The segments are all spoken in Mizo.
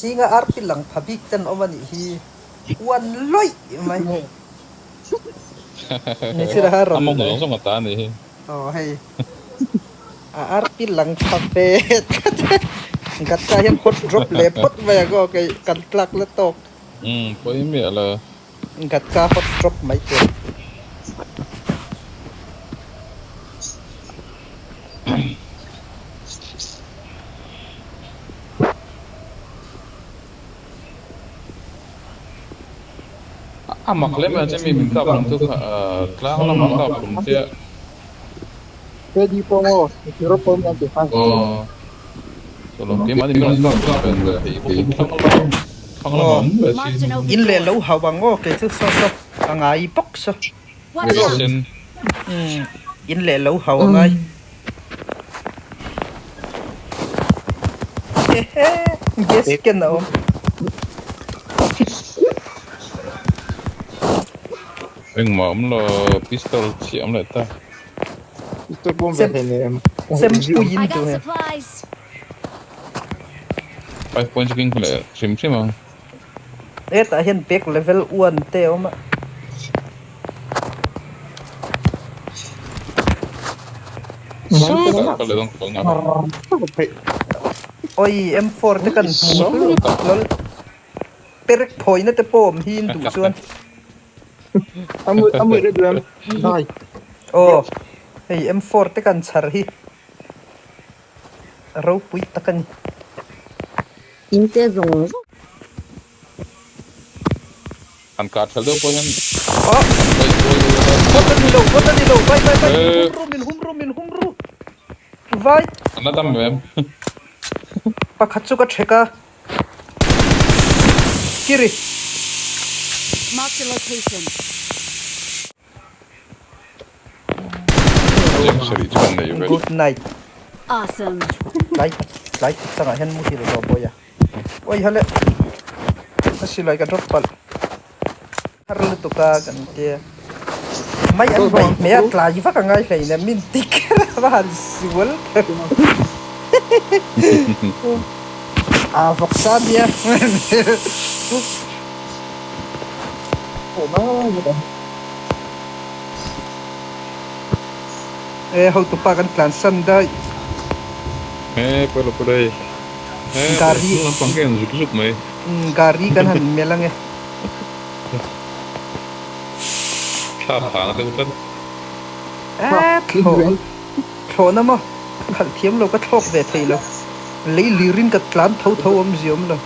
Zinga arpi lang pha bik ten awm a nih hi. Uan lawih mai. Ni thil a rawn. A mawng zawng zawng a ta a nih hi. Aw hei. A arpi lang pha ve tlat e. Gatka hian hot drop leh phawt mai ang aw kei kan tlak la tawk. Umm pawi miah lo. Gatka hot drop mai tur. A mak hle mai a che mi min kap lam chu tlang lamah a kap hlum chiah. Ready pawh maw hero pawh min an ti nghal. Aw chawlawm keimah ni min rawn kap hlum leh thei kei thlang lam thlang lamah awm leh si. In leh lo hauh ang aw kei chu saw saw a ngai bawk saw. In leh lo hau a ngai. Hehe gas ken a awm. Engmah awm lo pistol chhiah awm leh ta. Pistol pawh awm ve thei nen. Chempui in duh he. 5 point chu king leh hrim hrim ang. Hetah hian bag level one te a awm a. Oi M4 te kan hmu hlawl perek phawina te pawh awm hi in duh chuan. Aw hei M4 te kan chhar hi ropui tak a ni. In te zawng zawng. An kar ṭhel deuh pawh hian Oh! Bot a ni lo, bot a ni lo, vai vai vai, min hum ru, min hum ru, min hum ru. Vai. An la dam em? Pakhat chu ka ṭhek a. Kiri. Mark the location. Good night. Awesome. Tlai khat tlai khat changah hian muhil rawh bawi a. Oi hale. Ka silai ka drop palh. Har lutuk a kan tia. Mai an bai hmeh a tlai vak a ngai hleinem min ti kher a va han sual kher. A vawk sa nia. E hotupa kan tlan san daih. E pawilo pawilo hei. E Gari hnung lampang ka en zuk zuk mai. Gari kan han melh ange. Thla phang deuh tlat. E thlawh thlawhna maw ka khalh thiam lo ka thlawk ve thei lo. Lei lirin ka tlan tho tho awmzia awm lo.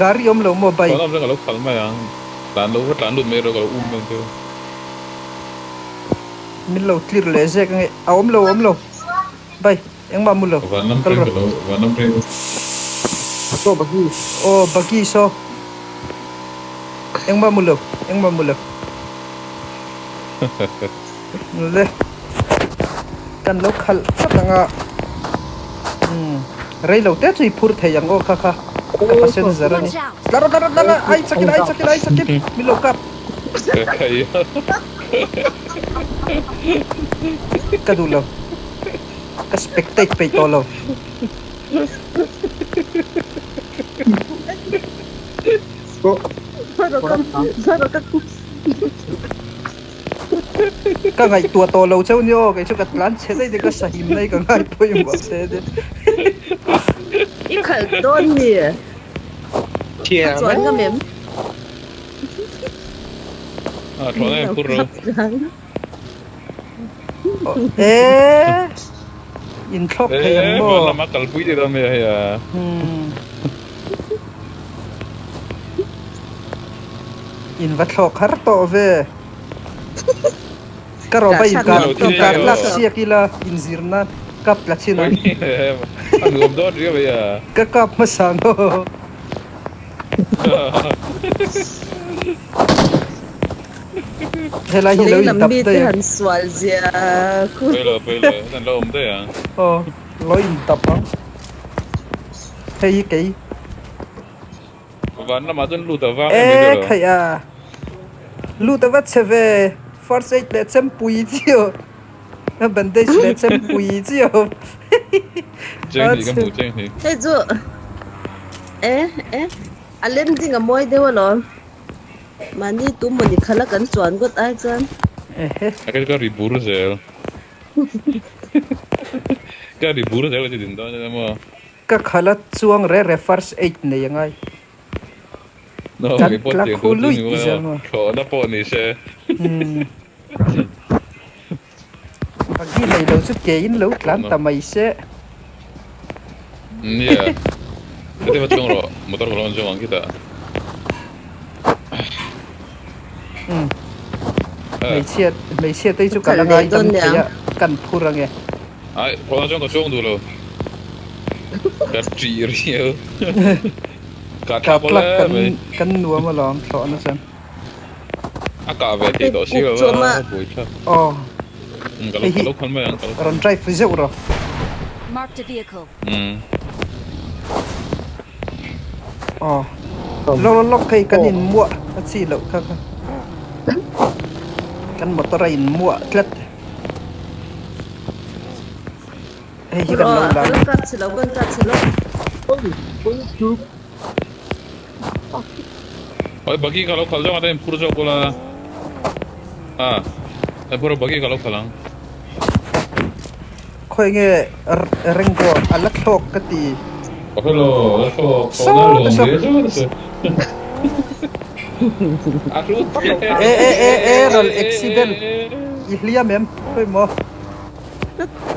Gari awm lo maw bai? Tlan awm chuan ka lo khalh mai ang. Tlan lo va tlan lut mai erawh ka lo um ang chu. Min lo clear leh zek ange. A awm lo a awm lo. Bai engmah mu lo. Vanlam Kal train rawh. ka lo vanlam train. Saw buggy. Aw buggy saw. Engmah mu lo engmah mu lo. Le kan lo khalh phawt ang a umm rei lo te chu i phur thei ang aw kha kha ka passenger a ni tla rawh tla rawh tla rawh ai chakin ai chakin ai chakin min lo kap ka duh lo ka spectate peih tawh lo. Ka ngaihtuah tawh lo cheu ni aw, kei chu ka tlan chhe daih daih ka sahim mai ka ngai pawimawh te te. I khalh dawn mi? A chuan ngam em? A thlawh na em phur ro. Eee inthlawk thei ang maw? Eee van lama kalpui te dawn mai a hei a. In va thlawk har tawh ve. Ka rawh ba in kar in kar tlak siak ila in zir nan kap tla chin ang. A nuam dawn riau mai a. Ka kap hmasa ang aw. Helai hi lo in dap daih ang. Sual zia ku. Pawilo pawilo an lo awm daih ang. Aw lo in dap ang. Hei hi kei. Van lamah chuan lut a vang em ni E khaih a. Lut a va che ve. First aid leh chempui chi aw. Bandage leh chempui chi aw. Cheng hnih ka hmu cheng hnih. Hei chu e e a landing a mawi deuh alawm. Mahni tu mawni khala kan chuan ngawt ai chuan. Ehe. A ka ri bur zel. Ka ri bur zel a ti din dawn ania maw. Ka khala chuang re re first aid nei angai. No, Kan kei pawh tla tiang khu tur chu luih ni ti zel maw. Thlawhna pawh ni se. Buggy nei lo chu ke in lo tlan ta mai se. Nia. Ka ti va chuang rawh. Motor ka lo an chuang ang khitah. Umm. Hmeichhia hmeichhia te hi chu ka la ngai dam thei a kan phur ange. Ai phone atang ka chuang duh lo. Ka ṭih riau. Ka thlak Ka tlak kan mai. kan nuam alawm thlawhna chuan. A kah ve thei tawh si lo a buai thlak. Aw. Ka lo ka lo khawn mai ang ka lo. Rawn drive zeuh rawh. Marked a vehicle. Umm. Aw. Lawk lawk lawk hei kan in muah a chi loh kha kha. Kan motor a in muah tlat. Hei hi kan lo la. Kan kap chhe lo kan kap chhe lo. Oi buggy ka lo khalh zawk a ta in phur zawk ula. A a phur a buggy ka lo khalh ang. Khawi nge Rengo a la thlawk ka ti. Ka hre lo la thlawk thlawhna Saw lawm ta saw. ve zawk a saw. A hlu E e e e ral accident i hliam em khawi maw.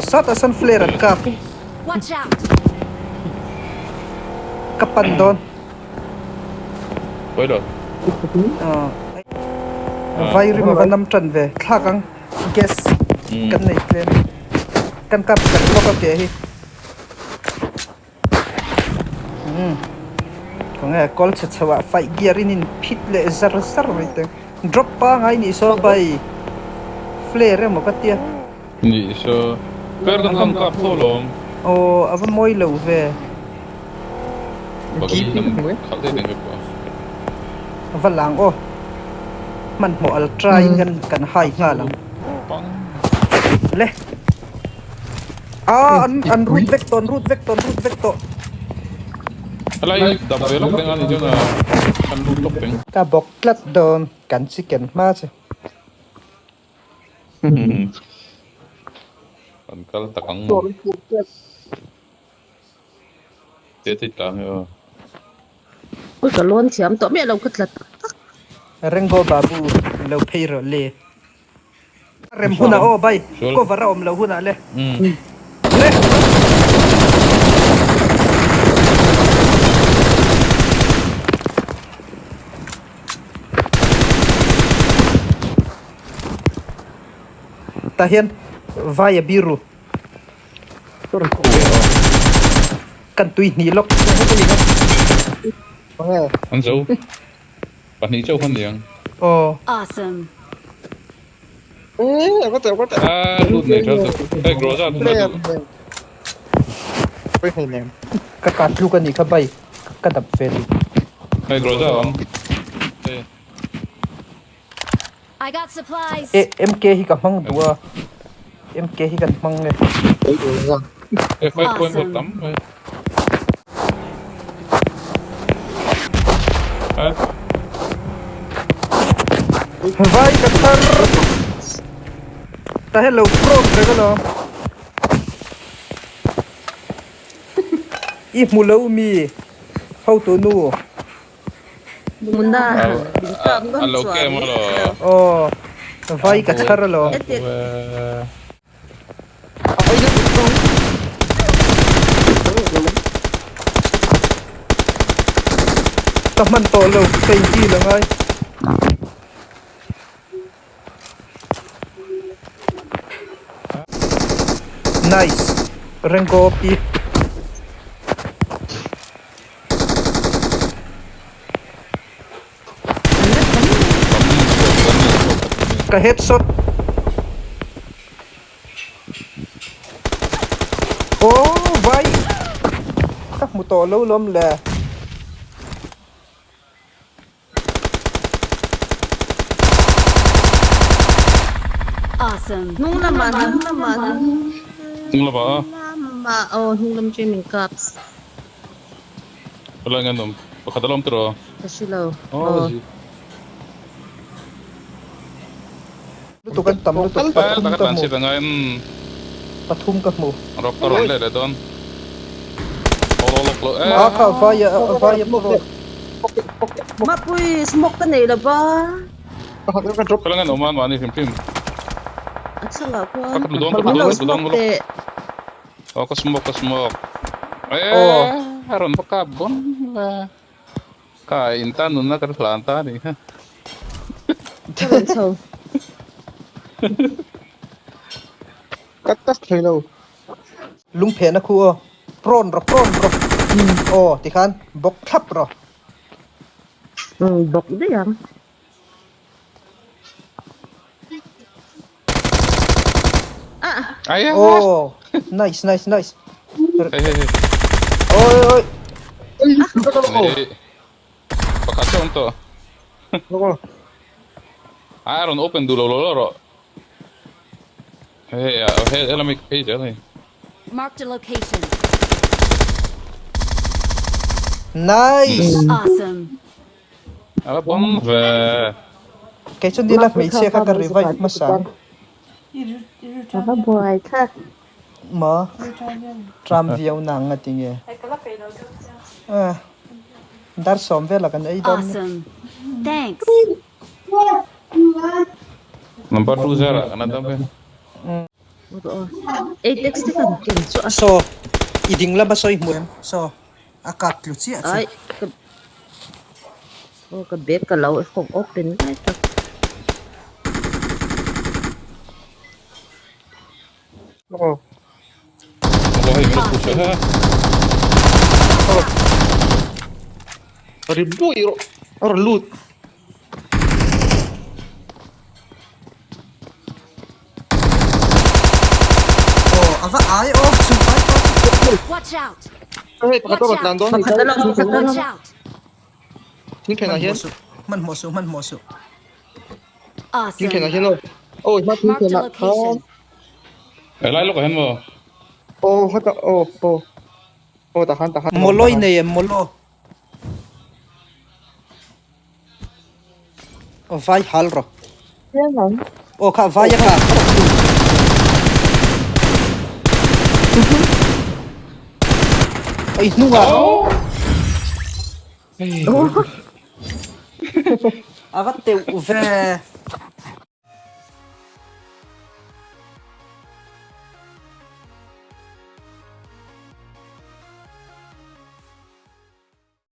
Sawtah sawn flare an kap. Watch out! Ka pan dawn. Pawi lo. Vai rim ava nam tan ve. Thlak ang gas kan nei tlem. Kan kap khat bawk a ke hi. Umm khawnge kawl chhe chho ah fight gear in in phit leh zar zar mai te drop pangai nih saw bai flare emaw ka tia. Nih saw flare ka tham kap tho lawm. Aw a va mawi lo ve. Bagi lam khalh daih daih ka pawh a. A va lang aw. Hmanhmawh ultra in kan kan hai nghal ang. Le. Ah an an root vek tawh an root vek tawh an root vek tawh. Helai dap ve lawk teng a ni chuan a kan lut lawk teng. Ka bawk tlat dawn kan chicken hma chu. Kan kal tak ang maw. Te te tlang e aw. Ui ka lawn thiam tawh miah lo ka tla tak tak. Rengo babu lo phei rawh le. Rem hunah aw bai cover a awm lo hunah le. Le. Tah hian vai a biru. Kan tui hnih lawk. An zo. Pahnih chauh khan niang. Aw. Awesome. Ah lut nei tha chu. Hei Groza tu na duh. Ka kat tluk a nih kha bai ka dap ve duh. Hei Groza a awm. Hei. I got supplies. E MK hi ka hmang duh a. MK hi kan hmang nge. Hei five point pawh tam mai. Vai ka thar ta hello prop reng alawm i hmu lo mi hotu nu Muna min kap ngam chuan aw vai ka chhar alawm. Ka hman tawh lo ka inhil a ngai. Nice. Rengo pi. Ka headshot. Oh vai. Ka hmu tawh lo lawm le. Awesome. Hnung lamah hnung lamah Hnung lamah a. Hma aw hnung lam chu min kap. Helai nge an awm? Pakhat a la awm tiraw? Ka hre lo. Aw. Lutuk an tam lutuk pathum ka hmu. Pathum ka hmu. Rawk ka rawn leh leh dawn. A kha vai a vai a pawh. Mapui smoke ka nei lova. Khalang an awm a mahni hrim hrim. A chhangah khuan. Ka dawn ka dawn ka dawn teh. Aw ka smoke ka smoke. Eh a rawn va kap bon la. Ka in tan nunna kan hlan ta ni kha. Ka rawn chho. Ka touch thei lo. Lungphen a khu aw. Prawn rawh prawn rawh. Aw tikhan bawk thlap rawh. Umm bawk daih ang. Ai Oh, nice nice nice. Hei hei hei. Oi oi. Pakhat chu awm tawh. A rawn open duh lo lo lo rawh. Hei hei helami ka phei zel hei. Marked a location. Nice. Awesome. A la bawm ve. Kei chu nila hmeichhia kha ka revive hmasa ang. A va buai thlak. Maw? Tram viau nang a ti nge? Ah, dar sawm velah kan ei dawn. Awesome. Thanks. Number 2 zara kan dam ve. Eight x te kan ken chu a. Saw, i ding lama sawi hmu em? Saw, a kap tlu chiah chu. Ai, ka Aw ka bag ka lo open lai tak. Aw. Aw hei min lo push a. Ri buai rawh. A rawn lut. Aw a va ai aw chu vai pawh. Watch out! Hei pakhat a rawn tlan dawn. Pakhat a lo pakhat a lo. Watch out! Thingthenah hian. Hmanhmawh suh hmanhmawh suh. Awesome. Thingthenah hian aw. Aw hma thingthenah khan. Helai lawkah hian maw? Aw heta aw aw. Aw tah khan tah khan. Mawlaw i nei em mawlaw? Aw vai hal rawh. Aw kha vai a kha. Oi hnungah. A va teuh ve.